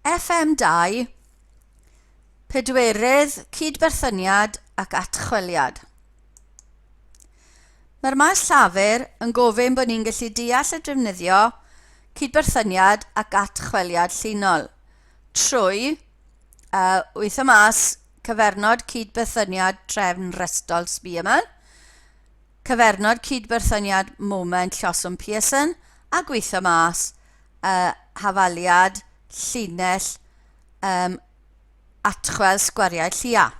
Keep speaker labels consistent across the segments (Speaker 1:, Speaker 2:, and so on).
Speaker 1: FM2, pedwerydd cydberthyniad ac atchweliad. Mae'r maes llafur yn gofyn bod ni'n gallu deall a defnyddio cydberthyniad ac atchweliad llinol trwy uh, weithio mas cyfernod cydberthyniad trefn restol Spearman, cyfernod cydberthyniad moment lloswm Pearson a gweithio mas uh, hafaliad llinell um, atchwel sgwariau llia.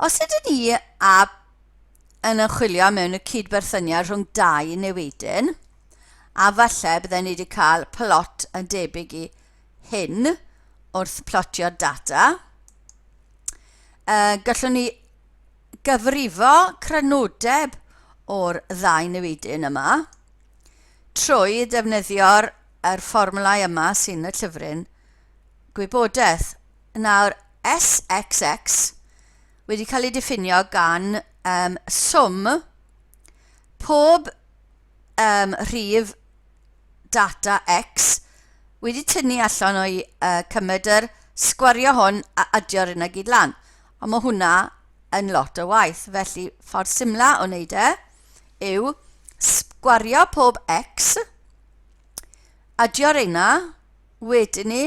Speaker 1: Os ydyn ni a yn ymchwilio mewn y cydberthyniad rhwng dau newidyn, a falle bydden ni wedi cael plot yn debyg i hyn wrth plotio'r data, uh, gallwn ni gyfrifo crynodeb o'r ddau newidyn yma trwy ddefnyddio'r yr fformwlau yma sy'n y llyfryn gwybodaeth. Nawr, SXX wedi cael ei diffinio gan um, swm pob um, rhif data X wedi tynnu allan o'i uh, cymedr, sgwario hwn a adio'r yna gyd lan. Ond mae hwnna yn lot o waith, felly ffordd symla o wneud e yw sgwario pob X, adio'r yna, wedyn ni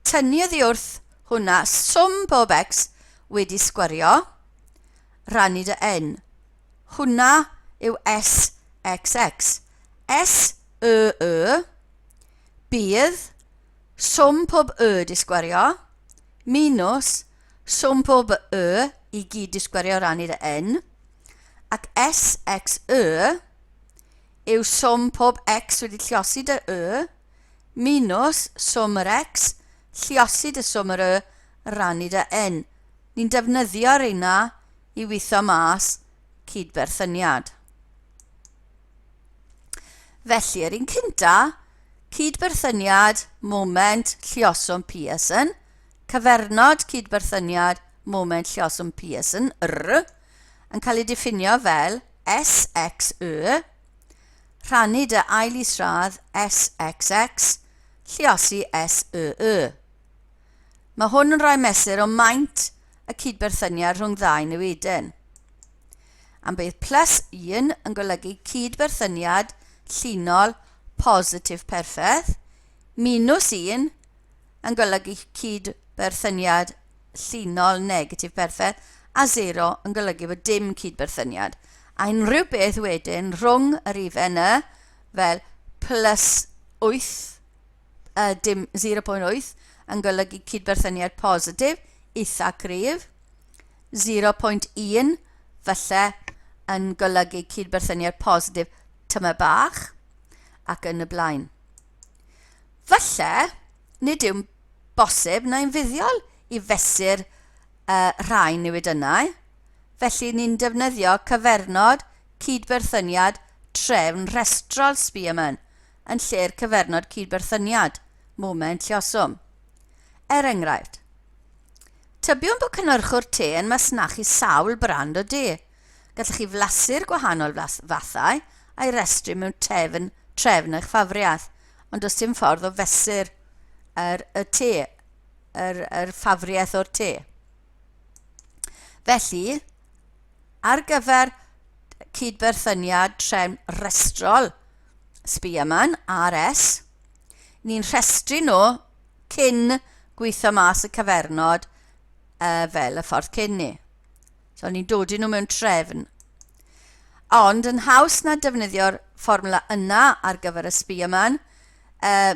Speaker 1: tynnu oddi wrth hwnna swm pob X wedi sgwario, rannu dy N. Hwnna yw SXX. S, Y, Y, bydd swm pob Y di sgwario, minus swm pob Y i gyd di sgwario rannu dy N, ac S, X, Y yw swm pob X wedi lliosi dy Y, minus swm yr X lliosi dy swm yr Y rannu dy N. Ni'n defnyddio'r reina i weithio mas cydberthyniad. Felly, yr un cynta, cydberthyniad moment lluoswm Pearson, cyfernod cydberthyniad moment lluoswm Pearson, R, yn cael ei diffinio fel SXY, rhannu dy ail isradd SXX, lluosi SYY. Mae hwn yn rhoi mesur o maint y cydberthyniad rhwng ddau newidyn. Am bydd plus 1 yn golygu cydberthyniad llinol positif perffaith, minus 1 yn golygu cydberthyniad llinol negatif perffaith, a 0 yn golygu bod dim cydberthyniad. A unrhyw beth wedyn rhwng y rhifau yna, fel plus 8, dim 0.8, yn golygu cydberthyniad positif, eitha cryf, 0.1 falle yn golygu cydberthyniad positif tyma bach ac yn y blaen. Falle, nid yw'n bosib neu'n fuddiol i fesur uh, rhai newidynnau, felly ni'n defnyddio cyfernod cydberthyniad trefn rhestrol Spearman yn lle'r cyfernod cydberthyniad moment lluoswm. Er enghraifft, Tybiwn bod cynhyrchwr te yn masnachu sawl brand o de. Gallech chi flasu'r gwahanol fathau a'i restru mewn tefn, trefn eich ffafriaeth, ond does dim ffordd o fesur yr, y te, yr, yr ffafriaeth o'r te. Felly, ar gyfer cydberthyniad trefn restrol Spearman, RS, ni'n rhestru nhw cyn gweithio mas y cyfernod uh, fel y ffordd cyn ni. So ni'n dod i nhw mewn trefn. Ond yn haws na defnyddio'r fformwla yna ar gyfer y Spearman, uh,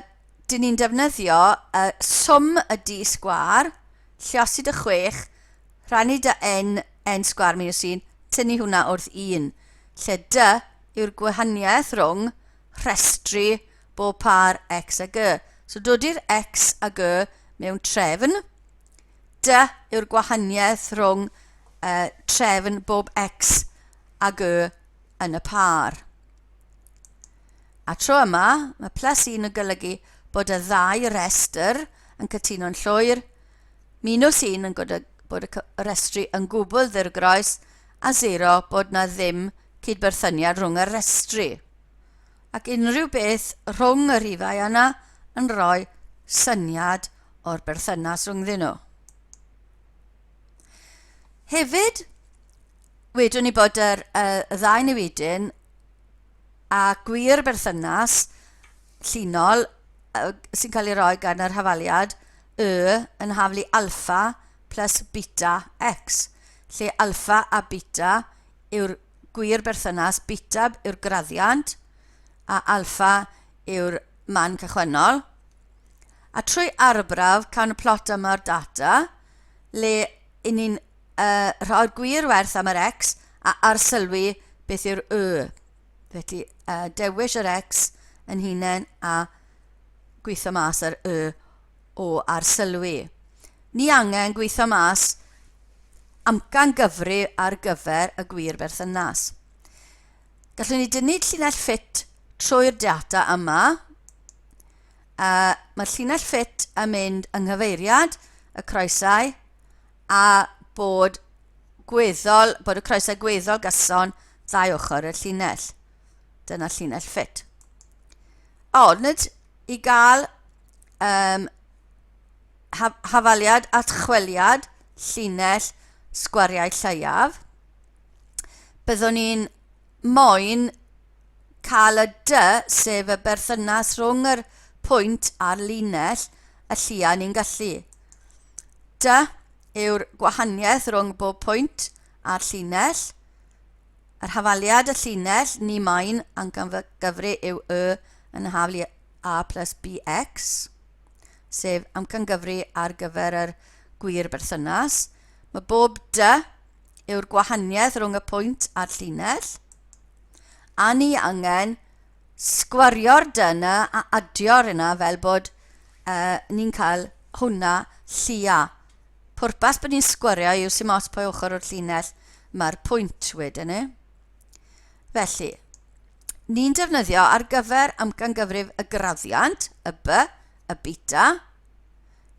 Speaker 1: dyn ni'n defnyddio uh, swm y d sgwar, lliosi dy 6, rhannu dy n, n sgwar minus 1, tynnu hwnna wrth 1, lle d yw'r gwahaniaeth rhwng rhestru bob pâr x a g. So dodi'r x a g mewn trefn. D yw'r gwahaniaeth rhwng uh, trefn bob x a g yn y pâr. A tro yma, mae plus 1 yn golygu bod y ddau restr yn cytuno'n llwyr, minus 1 yn golygu bod y restri yn gwbl ddirgroes, a 0 bod na ddim cydberthyniad rhwng y restri. Ac unrhyw beth rhwng y rhifau yna yn rhoi syniad o'r berthynas rhyngddyn nhw. Hefyd, wedwn ni bod yr, y, y ddau newidyn a gwir berthynas llinol sy'n cael ei roi gan yr hafaliad y yn haflu alffa plus beta x, lle alffa a beta yw'r gwir berthynas, beta yw'r graddiant a alffa yw'r man cychwynnol. A trwy arbrawf cawn y plot yma o'r data, le i ni'n uh, rhoi'r gwir werth am yr x a arsylwi beth yw'r y. Felly, uh, dewis yr x yn hunain a gweithio mas yr y o arsylwi. Ni angen gweithio mas amcan gyfri ar gyfer y gwir berthynas. Gallwn ni dynnu llinell ffit trwy'r data yma. Mae'r llinell ffit yn mynd yng nghyfeiriad y croesau a bod gweddol, bod y croesau gweddol gyson ddau ochr y llinell. Dyna llinell ffit. Ond i gael um, hafaliad atchweliad llinell sgwariau lleiaf, byddwn ni'n moyn cael y dy, sef y berthynas rhwng yr pwynt a'r linell, y llia ni'n gallu. Dy yw'r gwahaniaeth rhwng bob pwynt a'r llinell. Yr hafaliad y llinell ni moyn amcangyfri yw y yn haflu a plus bx, sef amcangyfri ar gyfer yr gwir berthynas. Mae bob dy yw'r gwahaniaeth rhwng y pwynt a'r llinell. A ni angen sgwario'r dy yna a adio'r yna fel bod uh, ni'n cael hwnna llia. Pwrpas bod ni'n sgwario yw sy'n ots pwy ochr o'r llinell mae'r pwynt wedyn ni. Felly, ni'n defnyddio ar gyfer amcangyfrif y graddiant, y B, y beta,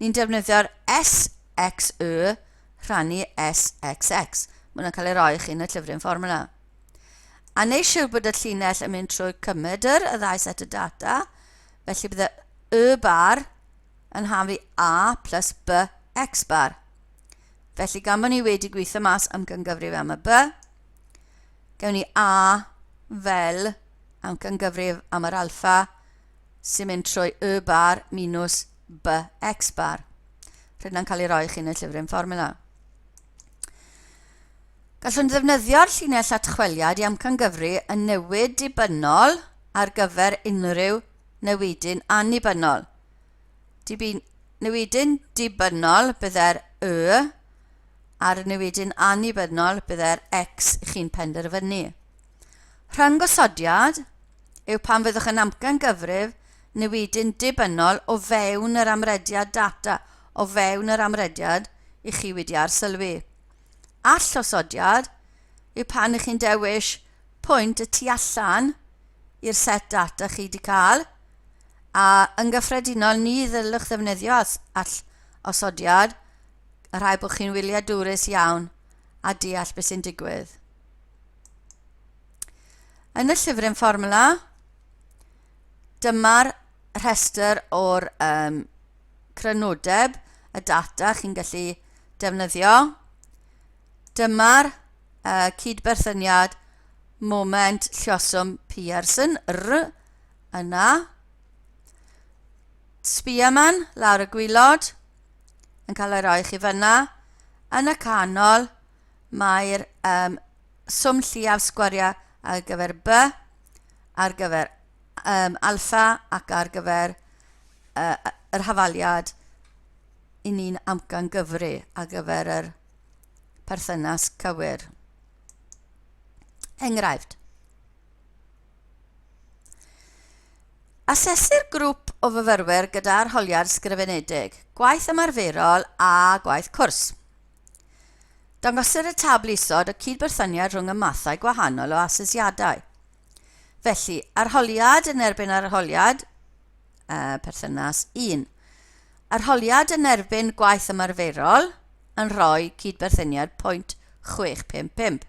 Speaker 1: ni'n defnyddio'r SXY rhannu SXX. Mae hwnna'n cael ei roi i chi yn y llyfryn fformwla. A neu siwr bod y llinell yn mynd trwy cymedr y ddau set o data, felly bydd y Y bar yn hafu A plus B X bar. Felly gan bod ni wedi gweithio mas am gyngyfrif am y B, gawn ni A fel am gyngyfrif am yr alfa sy'n mynd trwy Y bar minus B X bar. Rhywna'n cael ei roi i chi yn y llyfryn fformula. Gallwn ddefnyddio'r llinell atchweliad i amcangyfri y newid dibynnol ar gyfer unrhyw newidyn annibynnol. Dibyn, newidyn dibynnol bydde'r y, a'r newidyn annibynnol bydde'r x chi'n penderfynu. Rhyngosodiad yw pan fyddwch yn amcangyfrif newidyn dibynnol o fewn yr amrediad data, o fewn yr amrediad i chi wedi arsylwi. Allosodiad yw pan ych chi'n dewis pwynt y tu allan i'r set data chi wedi cael, a yn gyffredinol ni ddylwch ddefnyddio allosodiad, y rhai bod chi'n wyliadwrus iawn a deall beth sy'n digwydd. Yn y llyfryn fformwla, dyma'r rhestr o'r um, crynodeb y data chi'n gallu defnyddio. Dyma'r uh, cydberthyniad moment lluoswm Pearson, R, yna. Spearman, lawr y gwylod, yn cael ei roi chi fyna. Yn y canol, mae'r um, swm lleiaf sgwariau ar gyfer B, ar gyfer um, alffa ac ar gyfer uh, yr hafaliad i ni'n amcan gyfri ar gyfer yr perthynas cywir. Enghraifft. Asesir grŵp o fyfyrwyr gyda arholiad sgrifenedig, gwaith ymarferol a gwaith cwrs. Dangosir y tabl isod y cydberthyniad rhwng y mathau gwahanol o asesiadau. Felly, arholiad yn erbyn arholiad, uh, perthynas 1. Arholiad yn erbyn gwaith ymarferol yn rhoi cydberthyniad 0.655.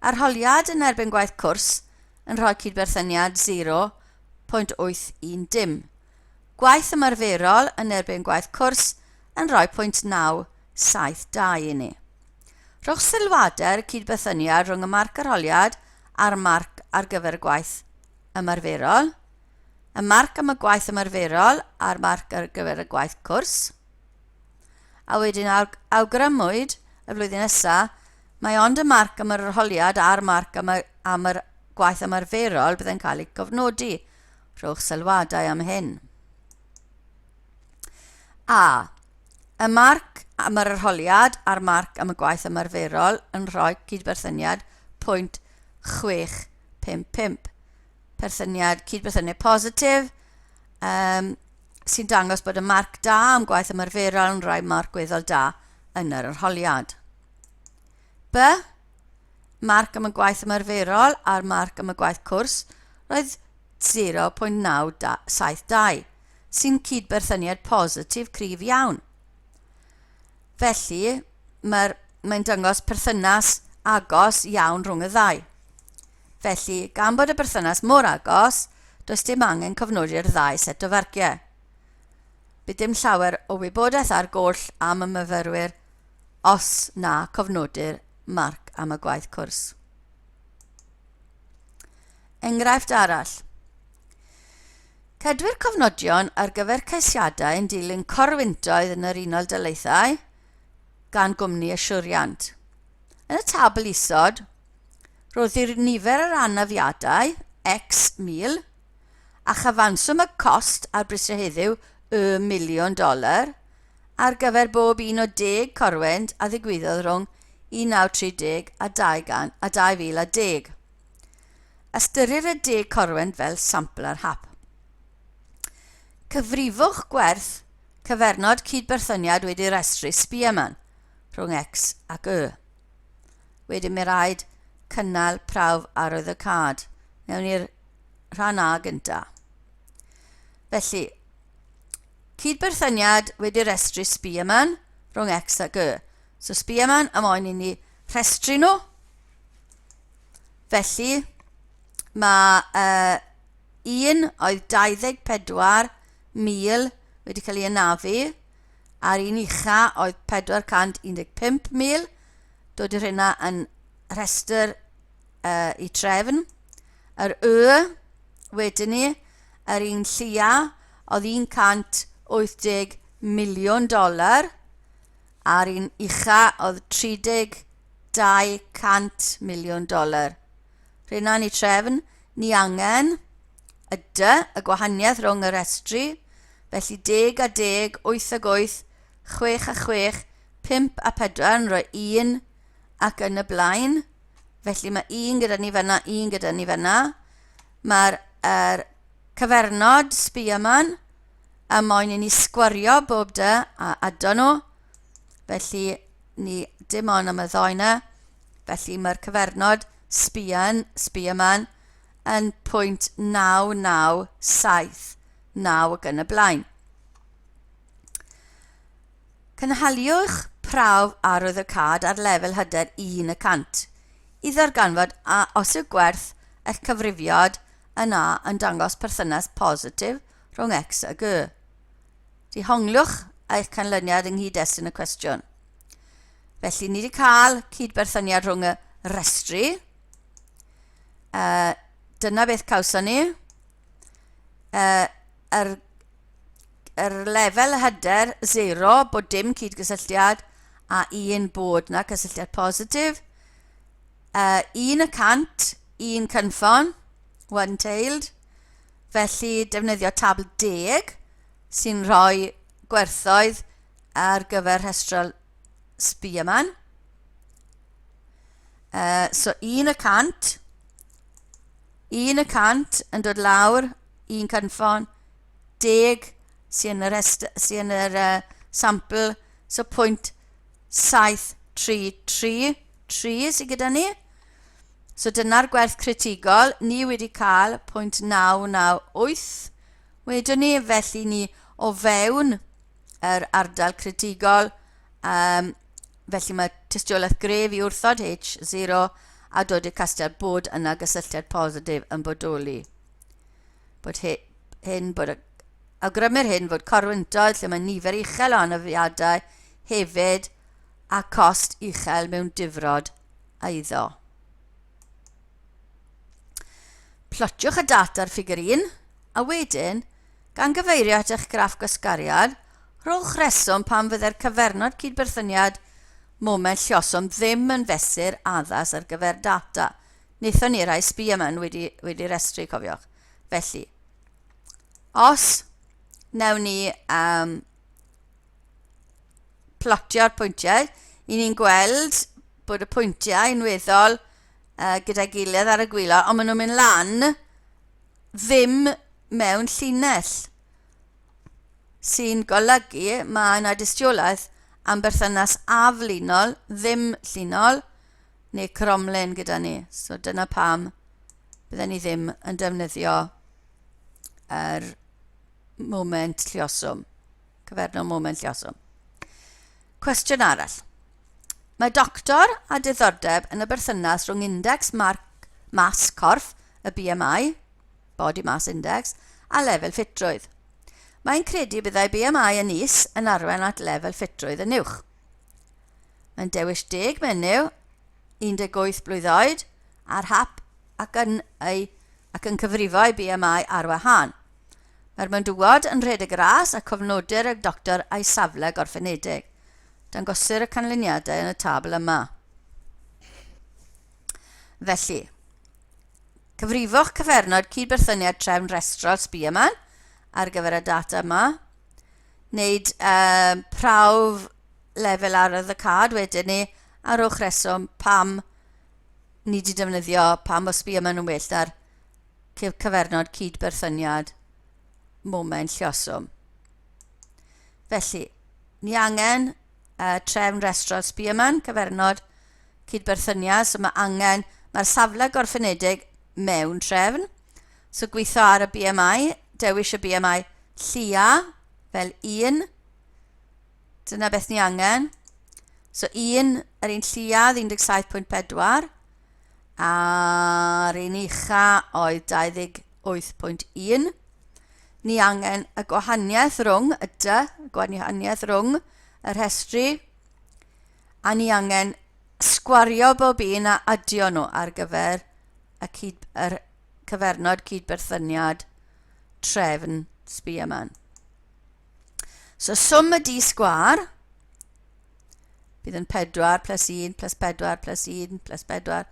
Speaker 1: Arholiad yn erbyn gwaith cwrs yn rhoi cydberthyniad 0.810. Gwaith ymarferol yn erbyn gwaith cwrs yn rhoi 0.972 i ni. Rhowch sylwadau ar y cydberthyniad rhwng y marc arholiad a'r marc ar gyfer y gwaith ymarferol, y marc am y gwaith ymarferol a'r marc ar gyfer y gwaith cwrs. A wedyn awgrymwyd y flwyddyn nesaf, mae ond y marc am yr arholiad a'r marc am y, am yr gwaith ymarferol bydd yn cael ei gofnodi. Rhowch sylwadau am hyn. A. Y marc am yr arholiad a'r marc am y gwaith ymarferol yn rhoi cydberthyniad 0.655. Perthyniad cydberthyniad positif um, sy'n dangos bod y marc da am gwaith ymarferol yn rhoi marc gweddol da yn yr arholiad. B. Marc am y gwaith ymarferol a'r marc am y gwaith cwrs roedd 0.972 sy'n cydberthyniad positif cryf iawn. Felly, mae'r, mae'n dangos perthynas agos iawn rhwng y ddau. Felly, gan bod y berthynas mor agos, does dim angen cofnodi'r ddau set o farciau. Bydd dim llawer o wybodaeth ar goll am y myfyrwyr os na cofnodir marc am y gwaith cwrs. Enghraifft arall. Cedwir cofnodion ar gyfer ceisiadau yn dilyn corwyntoedd yn yr Unol Daleithiau gan gwmni Asuriant. Yn y tabl isod, rhoddir nifer yr anafiadau, X 1000, a chyfanswm y cost ar brisiau heddiw, y miliwn doler, ar gyfer bob un o deg corwynt a ddigwyddodd rhwng 1930 a 2010. Ystyrir y deg corwynt fel sampl ar hap. Cyfrifwch gwerth cyfernod cydberthyniad wedi restru Spearman rhwng X ac Y. Wedyn mi raid cynnal prawf arwyddocâd. Newn ni'r rhan A gynta. Felly, cydberthyniad wedi restru Spearman rhwng X ac Y. So Spearman, a moyn i ni rhestru nhw. Felly, mae uh, un oedd 24,000 wedi cael ei anafu, a'r un ucha oedd 415,000. Dod i'r hynna yn rhestr uh, i trefn. Yr y, wedyn ni, yr un llia oedd 180 miliwn dolar, a'r un ucha oedd 30 200 miliwn doler. Rheina ni trefn, ni angen y dy, y gwahaniaeth rhwng y rhestri, felly deg a deg, wyth ag wyth, chwech a chwech, pump a pedwar yn rhoi un ac yn y blaen. Felly mae un gyda ni fanna, un gyda ni fanna. Mae'r er, cyfernod Spearman a moyn i ni sgwario bob dy a ado nhw. Felly ni dim ond am y ddoi na. Felly mae'r cyfernod Spearman, Spearman yn pwynt 9979 ac yn y blaen. Cynhaliwch prawf arwyddocâd ar lefel hyder 1 y cant i ddarganfod a os yw gwerth eich cyfrifiad yn A yn dangos perthynas positif rhwng X ag Y. Dehonglwch eich canlyniad yng nghyd-destun y cwestiwn. Felly, ni wedi cael cydberthyniad rhwng y restri. Uh, dyna beth cawson ni. Uh, yr, yr lefel hyder 0, bod dim cydgysylltiad, a 1 bod na cysylltiad positif. Uh, 1 y cant, 1 cynffon, one-tailed. Felly, defnyddio tabl deg sy'n rhoi gwerthoedd ar gyfer rhestrol Spearman. Uh, so 1 y cant, 1 y cant yn dod lawr, 1 cynffon, deg sy'n yn yr, sy yn yr uh, sampl, so pwynt 7, 3, 3, 3 sydd gyda ni. So dyna'r gwerth critigol, ni wedi cael 0.998 wedwn ni, felly ni o fewn yr ardal critigol, um, felly mae tystiolaeth gref i wrthod H0 a dod i'r casgliad bod yna gysylltiad positif yn bodoli. Bod hyn, bod y Awgrymir hyn fod corwyntoedd lle mae nifer uchel o anafiadau hefyd a cost uchel mewn difrod eiddo. Plotiwch y data ar ffigur 1, a wedyn, gan gyfeirio at eich graff gwasgariad, rhowch reswm pam fyddai'r cyfernod cydberthyniad moment lluoswm ddim yn fesur addas ar gyfer data. Wnaethon ni rhai Spearman wedi, wedi restru, cofiwch. Felly, os wnawn ni um, plotio'r pwyntiau, i ni'n gweld bod y pwyntiau yn weddol uh, gyda'i gilydd ar y gwylod, ond maen nhw'n mynd lan ddim mewn llinell, sy'n golygu mae yna dystiolaeth am berthynas aflinol, ddim llinol, neu cromlin gyda ni. So dyna pam bydden ni ddim yn defnyddio yr moment lluoswm, cyfernol moment lluoswm. Cwestiwn arall. Mae doctor â diddordeb yn y berthynas rhwng indecs marc mas corff, y BMI, Body Mass Index, a lefel ffitrwydd. Mae'n credu byddai BMI yn is yn arwain at lefel ffitrwydd yn uwch. Mae'n dewis deg menyw, 18 blwydd oed, ar hap ac yn, ei, ac yn cyfrifo ei BMI ar wahân. Mae'r menywod yn rhedeg y ras a cofnodir y doctor a'i safle gorffenedig. Dangosir y canlyniadau yn y tabl yma. Felly, cyfrifwch cyfernod cydberthyniad trefn restrol Spearman ar gyfer y data yma. Wneud um, prawf lefel ar y cad wedyn ni a rhowch reswm pam ni wedi defnyddio pam o Spearman yn well na'r cyfernod cydberthyniad moment lluoswm. Felly, ni angen uh, trefn restrol Spearman, cyfernod cydberthyniad, so mae angen, mae'r safle gorffenedig mewn trefn. So gweithio ar y BMI, dewis y BMI llia fel 1. Dyna beth ni angen. So 1, yr un llia 17.4, A'r un ucha oedd 28.1. Ni angen y gwahaniaeth rhwng y dy, y gwahaniaeth rhwng y rhestri, a ni angen sgwario bob un a adio nhw ar gyfer y, cyd, yr cyfernod cydberthyniad trefn Spearman. So swm y d sgwar Bydd yn 4 plus 1 plus 4 plus 1 plus 4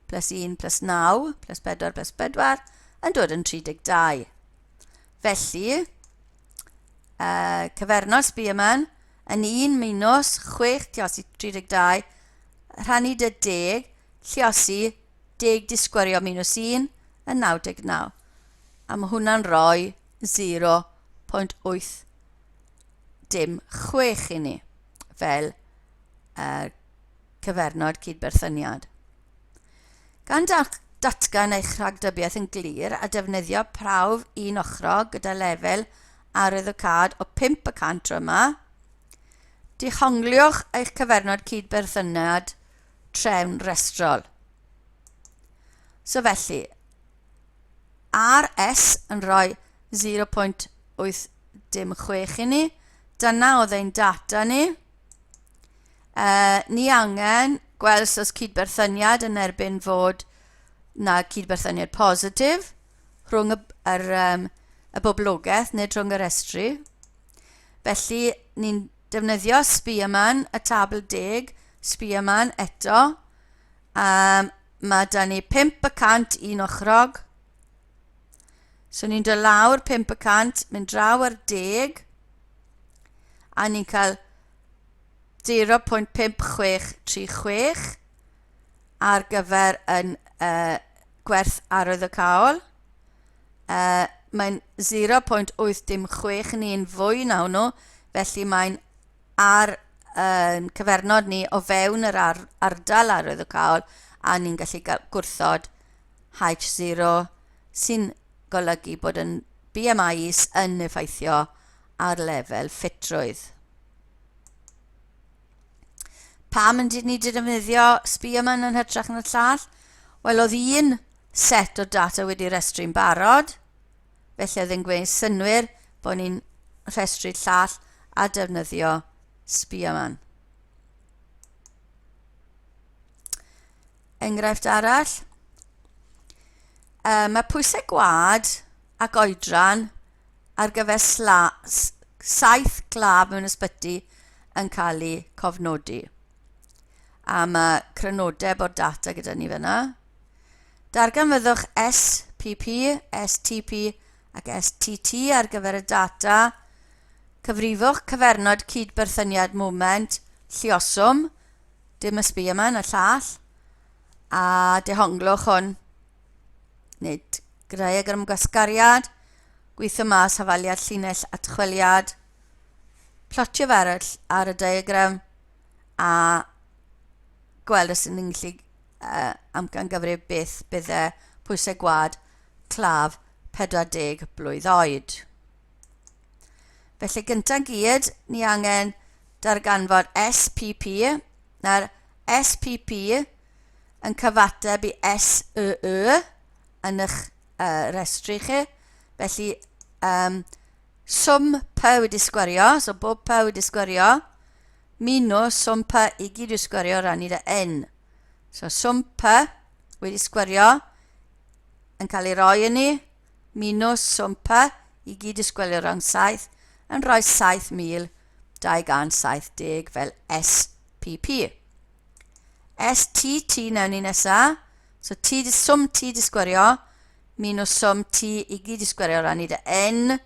Speaker 1: plus 1 plus 9 plus 4 plus 4 yn dod yn 32. Felly, uh, cyfernod Spearman yn 1 minus 6 lliosi 32 rhannu dy 10 lliosi 10 disgwyrio minus 1 yn 99. A mae hwnna'n rhoi 0.8 dim 6 i ni fel uh, cyfernod cydberthyniad. Gan datgan eich rhagdybiaeth yn glir a defnyddio prawf un ochrog gyda lefel arwyddocâd o 5% tro yma, dehongliwch eich cyfernod cydberthyniad trefn restrol. So felly, RS yn rhoi 0.8 dim 6 i ni. Dyna oedd ein data ni. Uh, ni angen gweld os oes cydberthyniad yn erbyn fod na cydberthyniad positif rhwng y, yr, um, y boblogaeth neu rhwng y restri. Felly, ni'n defnyddio Spearman, y tabl deg, Spearman eto. Um, mae da ni 5% un ochrog. So ni'n dod lawr 5%, mynd draw ar 10, a ni'n cael 0.5636 ar gyfer yn uh, gwerth arwyddocaol. Uh, mae'n 0.86 ni'n fwy na hwnnw, felly mae'n ar yn cyfernod ni o fewn yr ar, ardal arwyddocaol a ni'n gallu gwrthod H0 sy'n golygu bod yn BMI is yn effeithio ar lefel ffitrwydd. Pam yn ni wedi defnyddio Spearman yn hytrach na'r llall? Wel, oedd un set o data wedi restru'n barod, felly oedd yn gwneud synnwyr bod ni'n rhestru llall a defnyddio Spearman. Enghraifft arall. Mae pwysau gwad ac oedran ar gyfer sla, saith claf mewn ysbyty yn cael eu cofnodi. A mae crynodeb o'r data gyda ni fyna. Darganfyddwch SPP, STP ac STT ar gyfer y data. Cyfrifwch cyfernod cydberthyniad moment lluoswm, dim y Spearman, y llall, a dehonglwch hwn. Nid diagram gwasgariad, gweithio mas hafaliad llinell atchweliad, plotio fe ar y, ar y diagram a gweld os ydyn ni'n gallu amcangyfrif beth bydde pwysau gwad claf 40 blwydd oed. Felly gyntaf gyd, ni angen darganfod SPP. Nawr, SPP yn cyfateb i SYY yn eich rhestru chi. Felly, swm P wedi sgwario, so bob P wedi sgwario, minus swm P i gyd wedi sgwario rannu da N. So swm P wedi sgwario yn cael ei roi yn ni, minus swm P i gyd i sgwelio rhan 7 yn rhoi 7,270 fel SPP. STT newn ni nesa. So T, swm T di sgwario minus swm T i gyd i sgwario rannu dy N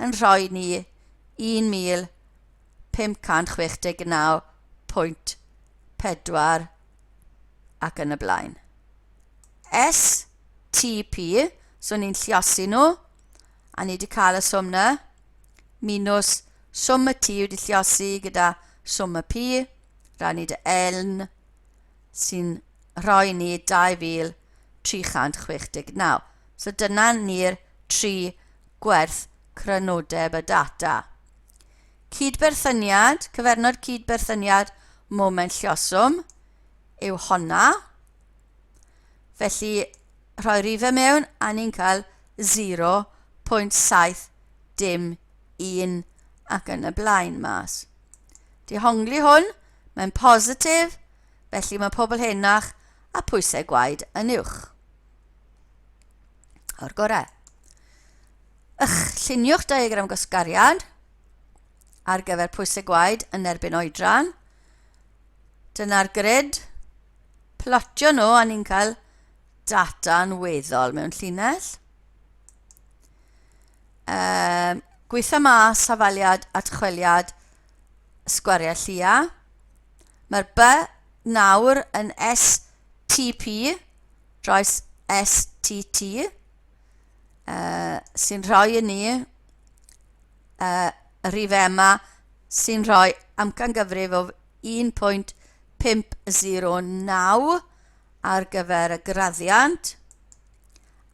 Speaker 1: yn rhoi ni 1,569.4 ac yn y blaen. S, T, P, so ni'n lliosi nhw, a ni wedi cael y swm na, minus swm y T wedi lliosi gyda swm y P, rannu dy N, sy'n rhoi ni 2,369. So dyna ni'r tri gwerth crynodeb y data. Cydberthyniad, cyfernod cydberthyniad moment llioswm yw honna. Felly, rhoi rifau mewn a ni'n cael 0.7 dim 1 ac yn y blaen mas. Dihongli hwn, mae'n positif, felly mae pobl henach a pwysau gwaed yn uwch. O'r gorau. Ych, lluniwch diagram gwasgariad ar gyfer pwysau gwaed yn erbyn oedran. Dyna'r grid. Plotio nhw a ni'n cael data'n weddol mewn llinell. Gweithio mas hafaliad atchweliad sgwariau llia. Mae'r B nawr yn STP dros STT sy'n rhoi i ni y rhif yma sy'n rhoi amcangyfrif o 1.509 ar gyfer y graddiant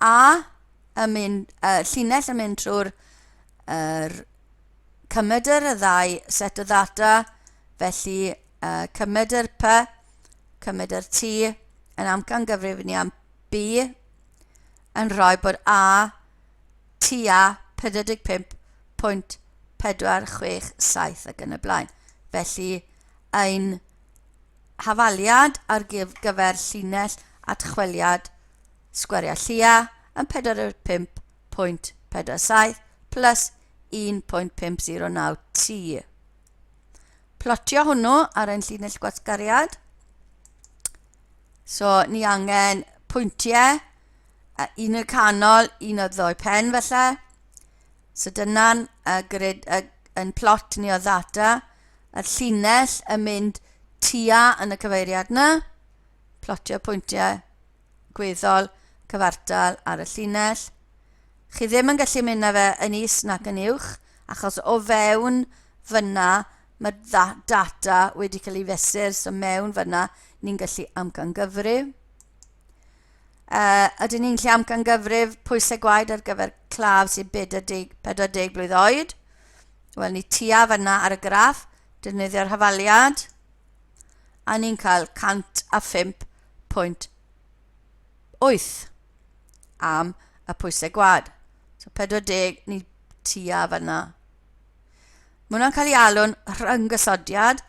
Speaker 1: a y mynd, llinell yn mynd trwy'r er, cymedr y ddau set o ddata, felly cymedr P, cymedr T yn amcangyfrif ni am B yn rhoi bod A tua 45.467 ac yn y blaen. Felly, ein hafaliad ar gyfer llinell atchweliad sgwariau llia yn 45.47 plus 1.509 T. Plotio hwnnw ar ein llinell gwasgariad. So, ni angen pwyntiau un y canol, un o'r ddoi pen felly. So dyna'n y grid, y, yn plot ni o ddata. Yr llinell yn mynd tua yn y cyfeiriad yna. Plotio pwyntiau gweddol cyfartal ar y llinell. Chi ddim yn gallu mynd â fe yn is nac yn uwch, achos o fewn fyna mae data wedi cael ei fesur, so mewn fyna ni'n gallu amcangyfri. Ydyn ni'n gallu amcangyfrif pwysau gwaed ar gyfer claf sy'n 40, 40 blwydd oed? Wel, ni tua fyna ar y graff, defnyddio'r hafaliad, a ni'n cael 105.8 am y pwysau gwaed. So 40, ni tua fyna. Mae hwnna'n cael ei alw'n rhyngosodiad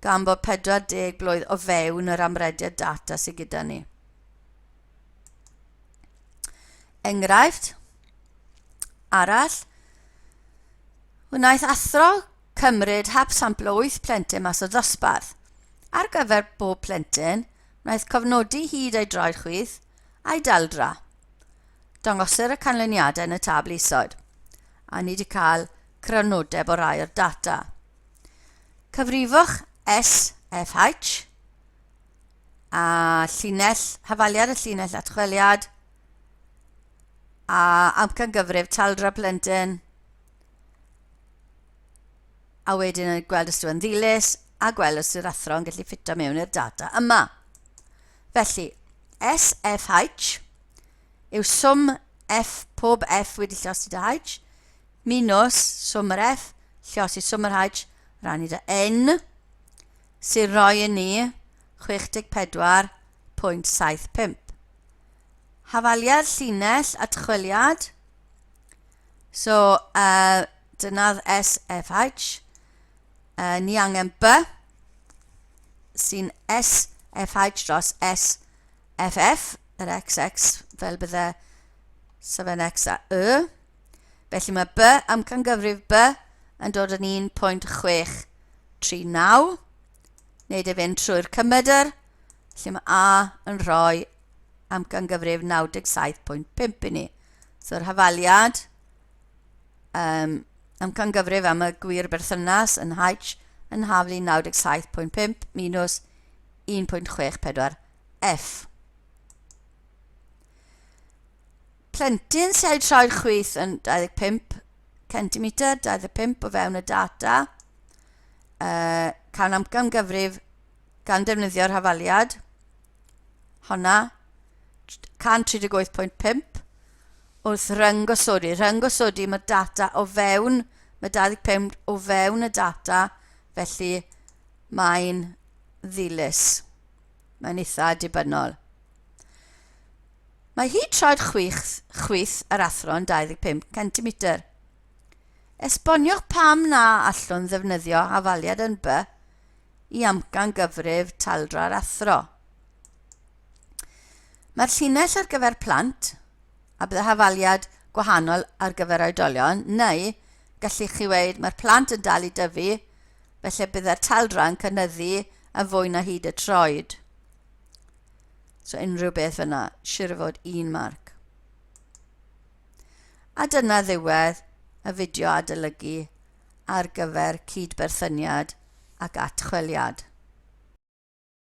Speaker 1: gan bod 40 blwydd o fewn yr amrediad data sydd gyda ni. Enghraifft arall, wnaeth athro cymryd hap sampl o 8 plentyn mas o ddosbarth. Ar gyfer bob plentyn, wnaeth cofnodi hyd ei droed chwith a'i daldra. Dangosir y canlyniadau yn y tabl isod, a ni wedi cael crynodeb o rai o'r data. Cyfrifwch SFH a llinell, hafaliad y llinell atchweliad a amcangyfrif taldra plentyn a wedyn yn gweld os yw'n ddilys a gweld os yw'r athro yn gallu ffito mewn i'r data yma. Felly, SFH yw swm F, pob F wedi llosi dy H, minus swm yr F, llosi swm yr H, rannu dy N, sy'n rhoi i ni 64.75. Hafaliad llinell atchweliad. So, dyna'r SFH. Ni angen B, sy'n SFH dros SFF, yr XX, fel bydde sef yn X a Y. Felly mae B, amcangyfrif B, yn dod yn 1.639. Wneud e fynd trwy'r cymedr. Felly mae A yn rhoi amcangyfrif 97.5 i ni. So'r hafaliad, um, amcangyfrif am y gwir berthynas yn H yn haflu 97.5 minus 1.64 F. Plentyn sy'n ei troed chwith yn 25 cm, 25 o fewn y data. Cawn amcan gyfrif gan defnyddio'r hafaliad. Honna, 138.5 wrth rhyngosodi. Rhyngosodi mae'r data o fewn, mae 25 o fewn y data, felly mae'n ddilys. Mae'n eitha dibynnol. Mae hyd troed chwith, chwith yr athro yn 25 centimetr. Esboniwch pam na allwn ddefnyddio hafaliad yn B i amcan gyfrif taldra'r athro. Mae'r llinell ar gyfer plant, a bydd hafaliad gwahanol ar gyfer oedolion, neu gallech chi weud mae'r plant yn dal i dyfu, felly byddai'r taldra yn cynyddu yn fwy na hyd y troed. So unrhyw beth fyna, siwr o fod un marc. A dyna ddiwedd y fideo adolygu ar gyfer cydberthyniad ac atchweliad.